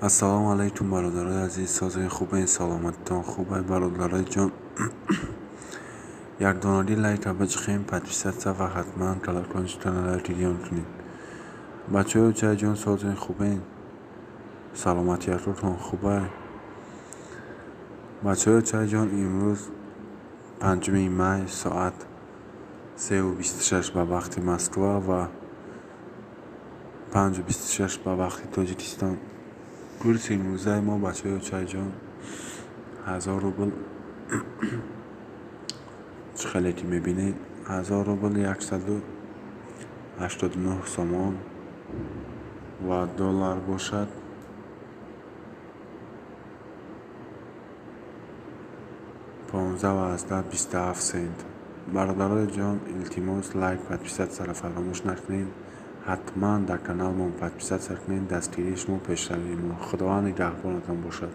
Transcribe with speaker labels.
Speaker 1: Ассалому алайкум, бародарои азиз, созои хубен, саломатитон хубай, бародарои ҷон. Якдонагӣ лайка биҷиқем, подписаться ва ҳатман колокольчикаро гирён кунед. Бачаҳои очаҷон, созои хубен, саломатиятотон хубай. Бачаҳои очаҷон, имрӯз 5 май, соат 3:26 ба вақти Москва ва 5:26 ба вақти Тоҷикистон. Курси имрӯзаи мо, бачаҳои очаҷон, 1000 рубл. Чӣ хеле ки мебинед, 1000 рубл 189 сомон ва доллар бошад 15,27 сент. Бародарои ҷон, илтимос, лайк, подписатсияро фаромӯш накунед. Ҳатман дар каналмон подписатсия кунед. Дастгирии шумо пешравии мо. Худованд нигаҳбонатон бошад.